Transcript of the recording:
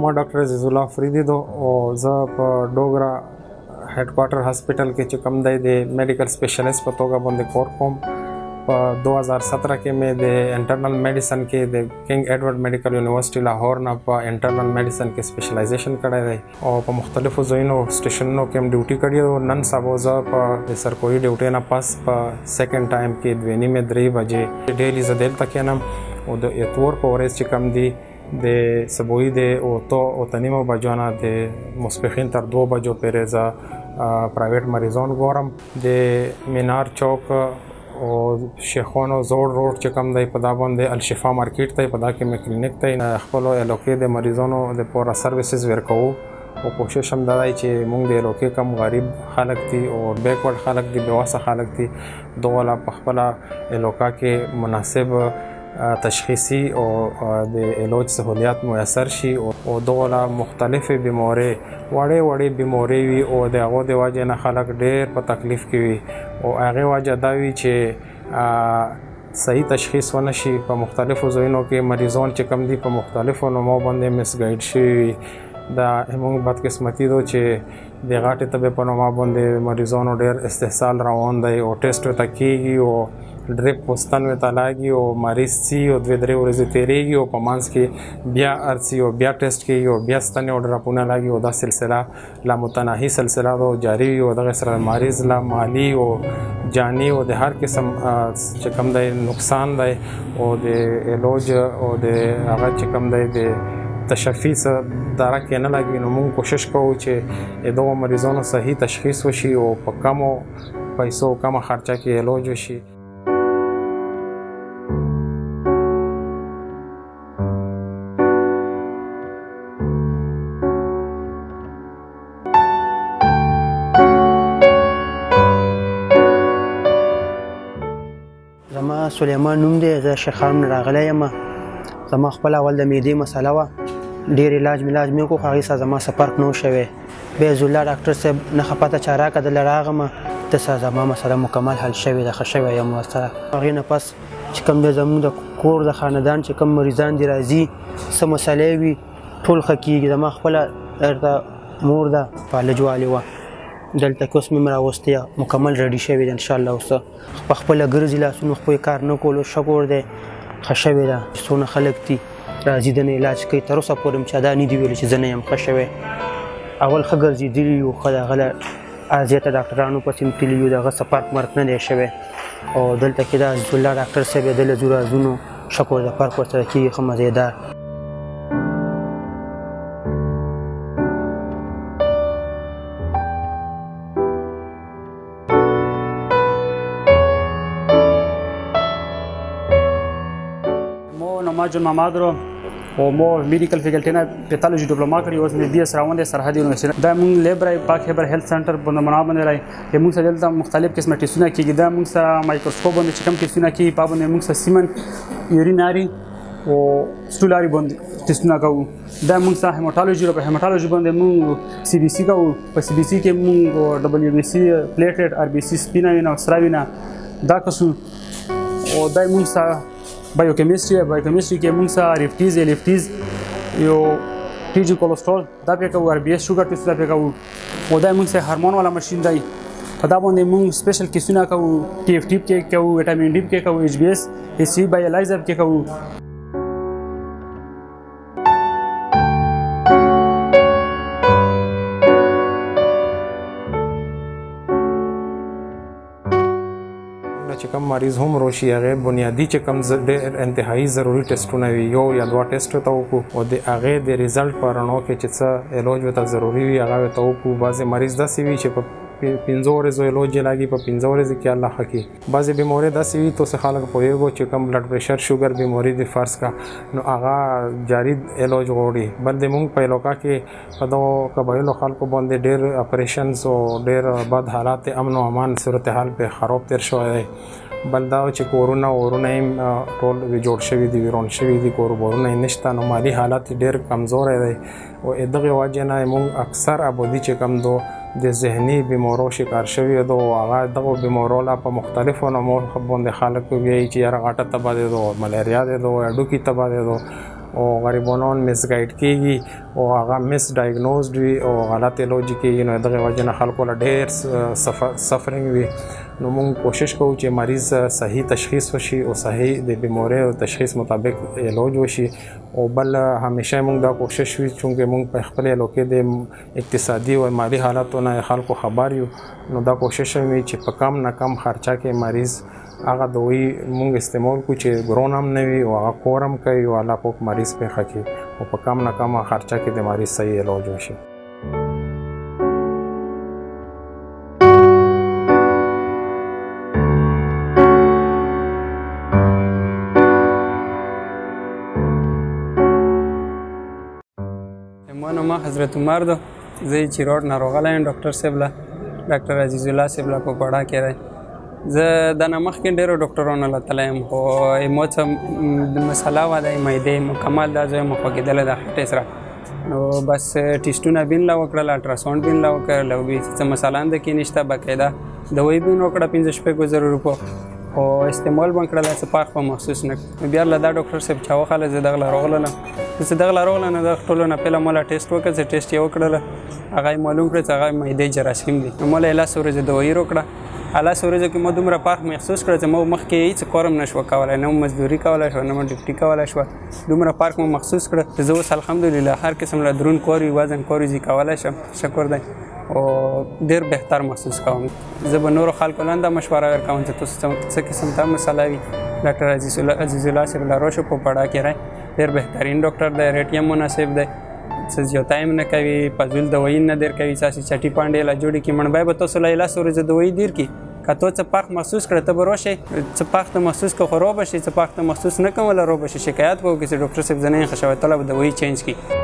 ما ډاکټر عزیز الله افریدي دو او زه په ډوګرا هیډکوارټر هاسپټل کې چې کوم دی د میډیکل سپیشلیست په توګه باندې کور کوم. په 2017 کې مې د انټرنل میډیسن کې د کینګ ایډورډ میډیکل یونیورسيټي لاهور نه په انټرنل میډیسن کې سپیشلایزیشن کړی دی او په مختلفو ځایونو سټیشنونو کې هم ډیوټي کړې ده. نن سبا زه په سرکوهي ډیوټۍ نه پس په سیکنډ ټایم کې 2:30 3 بجې ډیلی زه دلته کښېنم او د اتوار په ورځ چې کوم دی د سبوی د 8:30 بجو نه د ماسپښین تر 2 بجو پورې زه پرایویټ مریضان ګورم. د مینار چوک او شیخانو زوړ روډ چې کوم دی په دا باندې الشفا مارکیټ دی، په دا کې مې کلینیک دی. خپلو علاقې د مریضانو دپاره سروسز ورکوو او کوشش هم دا دی چې موږ د علاقې کم غریب خلک دي او بیکورډ خلک دي، بېوسه خلک دي، دغه له په خپله علاقه کې مناسب تشخیصي او د علاج سهولیات میسر شي او دغه له مختلفې بیمارۍ وړې وړې بیمارۍ وي او د هغو د وجې نه خلک ډېر په تکلیف کې وي او هغې وجه دا وي چې صحیح تشخیص ونه شي. په مختلفو ځایونو کې مریضان چې کوم دي په مختلفو نومو باندې مسګایډ شوي وي. دا موږ بدقسمتي ده چې د غټې تبې په نومه باندې مریضانو ډېر استحصال روان دی او ټیسټ ورته کېږي او ډریپ پوستن ورته لاګي او مریض څي او 2-3 ورځې تېرېږي او په منځ کې بیا ارڅي او بیا ټیسټ کېږي او بیا ستنې او ډرپونه لاګي او دا سلسله لا متناهي سلسله ده او جاري وي او دغه سره مریض لا مالي او جاني او د هر قسم چې کوم دی نقصان دی او د علاج او د هغه چې کوم دی د تشفي څه درک یې نه لګي. نو موږ کوشش کوو چې دغو مریضانو صحیح تشخیص وشي او په کمو پیسو کمه خرچه کې علاج وشي. زما سلیمان نوم دی، زه شیخان نه راغلی یم. زما خپله اول د معدې مسله وه، ډېر علاج ملاج مې وکړو خو هغې سره زما څه فرق نه و شوی. بیا عزالله ډاکټر صاحب نښه پته چا راکړه، دله راغمه ده سره زما مسله مکمل حل شوې ده، ښه شوی یم ورسره. هغې نه پس چې کوم دی زموږ د کور د خاندان چې کوم مریضان دي راځي، څه مسلې وي ټول ښه کېږي. زما خپله درته مور ده فالج والې وه، دلته کې اوس مې هم راوستې، مکمل ریډي شوې ده انشاءالله. اوس په خپله ګرځي، لاسونو خپل کار نه کولو، شکر دی ښه شوې ده. څونه خلک دي راځي دنه علاج کوي، تر اوسه پورې هم چا دا نه دي ویلي چې زه نه یم ښه شوی. اول ښه ګرځېدلي یو، ښه د هغه له زیاته ډاکټرانو پسې هم تللي یو، د هغه څه فرق مرک نه دی شوی. او دلته کې د عزیزالله ډاکټر صاحب دی، دله ځو راځو نو شکر د فرق ورسره کېږي، ښه مزېدار. جون محمد رو او مو میډیکل فیکلټي نه پیتالوجي ډیپلوما کړی، اوس مې بي اس روان دی سرحد یونیورسيټي. دا مونږ لیب راي پاک خیبر هیلث سنټر په نمونه باندې راي چې مونږ سره دلته مختلف قسمه ټیسټونه کیږي. دا مونږ سره مایکروسکوپ باندې چې کوم ټیسټونه کیږي په باندې مونږ سره سیمن یوریناری او سټولاری باندې ټیسټونه کوو. دا مونږ سره هیماټولوژي په هیماټولوژي باندې مونږ سی بي سي کوو، په سی بي سي کې مونږ ډبلیو بي سي پلیټلیټ ار بي سي سپینه وینه او سره وینه دا کسو. او دا مونږ سره بایوکیمستري، بایوکیمستري کې موږ سره ار اف ټیز، ایل اف ټیز، یو ټي جي کولیسټرول دا پې کوو، ار بي اس شوګر ټیسټ دا پې کوو. او دا موږ سره هارمون والا ماشین دی، په دا باندې موږ سپیشل کیسونه کوو، ټي اف ټي کې کوو، ویټامین ډي کې کوو، ایچ بي اس ای سي بایولایزر کې کوو. چې کوم مریض هم روشي هغې بنیادي چې کوم ډېر انتهایی ضروري ټیسټونه وي، یو یا دوه ټیسټ ورته وکړو او د هغې د ریزلټ په رڼو کې چې څه علاج ورته ضروري وي هغه ورته وکړو. بعضې مریض داسې وي چې په 5 ورځو علاج یې لاګي، په 5 ورځې کې الله ښه کړي. بعضې بیمارۍ داسې وي تاسې خلک پوهېږو چې کوم بلډ پریشر شوګر بیماري دي فرض کړه، نو هغه جاري علاج غواړي. بل د موږ په علاقه کې په دغو قبایلو خلکو باندې ډېر اپریشنز او ډېر بد حالات امن او امان صورتحال پرې خراب تېر شوی دی. بل دا چې کورونه ورونه یې ټول ویجوړ شوي دي، ویران شوي دي، کاروبارونه یې نشته، نو مالي حالت یې ډېر کمزوری دی. او دغې وجې نه موږ اکثر ابادي چې کوم دو د ذهني بیمارو شکار شوي دو، هغه دغو بیمارو له په مختلفو نومو باندې خلک وایي چې یاره غټه تبه دی دو، ملیریا دی دو، هډوکي تبه دی دو. او غریبانان misguide کیږي او هغه misdiagnosed وي او غلط علاج کیږي. نو دغه وجه نه خلکو له ډېر suffering وي. نو موږ کوشش کوو چې مریض صحیح تشخیص وشي او صحیح د بیمارۍ او تشخیص مطابق علاج وشي. او بل همیشه موږ دا کوشش وي چونکه موږ په خپل علاقې د اقتصادي او مالي حالاتو نه خلکو خبر یو، نو دا کوشش وي چې په کم نه کم خرچه کې مریض هغه دوی موږ استعمال کو چې ګرون هم نه وي او هغه کور هم کوي او الله پاک مریض پرې ښه کړي او په کم نه کم خرچه کې د مریض صحیح علاج وشي. ما نوم حضرت عمر ده، زه یې چیروټ ناروغلی یم. ډاکټر صاحب له ډاکټر عزیزالله صاحب له په پړا کې دی. زه د نه مخکې ډېرو ډاکټرانو له تللی یم، خو مو څه مسله وه د معدې مکمل دا ځای مو خوږېدلی د خټې سره. نو بس ټیسټونه بین له وکړل، الټراساونډ بین له وکړل، او بیا څه مسله هم دکې نشته، باقاعده دوایي بین وکړه 65 زرو روپو، خو استعمال به کړله، څه فرق به محسوس نه کړ. بیا له دا ډاکټر صاحب چا وخاله زه دغه له راغللم، چې دغه له راغلم نو دغه ټولو نه پهله ما له ټیسټ وکړ، چې ټیسټ یې وکړله هغه یې معلوم کړه چې هغه معدې جراثیم دي. نو ما له یې 10 ورځې دوایي راکړه. 10 ورځو کې ما دومره فرق محسوس کړ چې ما مخکې هېڅ کار هم نه شو کولی، نه مو مزدوري کولی شوه، نه مو ډیوټي کولی شوه. دومره فرق مو محسوس کړ چې زه اوس الحمدلله هر قسم له درون کار وي، وزن کار وي، زه کولی شم، شکر دی، او ډېر بهتر محسوس کوم. زه به نورو خلکو له هم دا مشوره ورکوم چې تاسو څه قسم ته مسله وي، ډاکټر عزیزالله صاحب له راشو په پړا کې دی، ډېر بهترین ډاکټر دی، rate یې هم مناسب دی، څه زیاتی هم نه کوي، فضول دوایي نه دیر کوي، څه هسې چټي پانډې له جوړې کړي. مڼبی به تاسو له 10 ورځې دوایي دیر کړي، که تو څه فرق محسوس کړه ته به راشې، څه فرق ته محسوس کړه خو را به شې، څه فرق ته محسوس نه کړه وله را به شې، شکایت به وکړي چې ډاکټر صاحب زه نه یم ښه شوی، ته له به دوایي change کړي.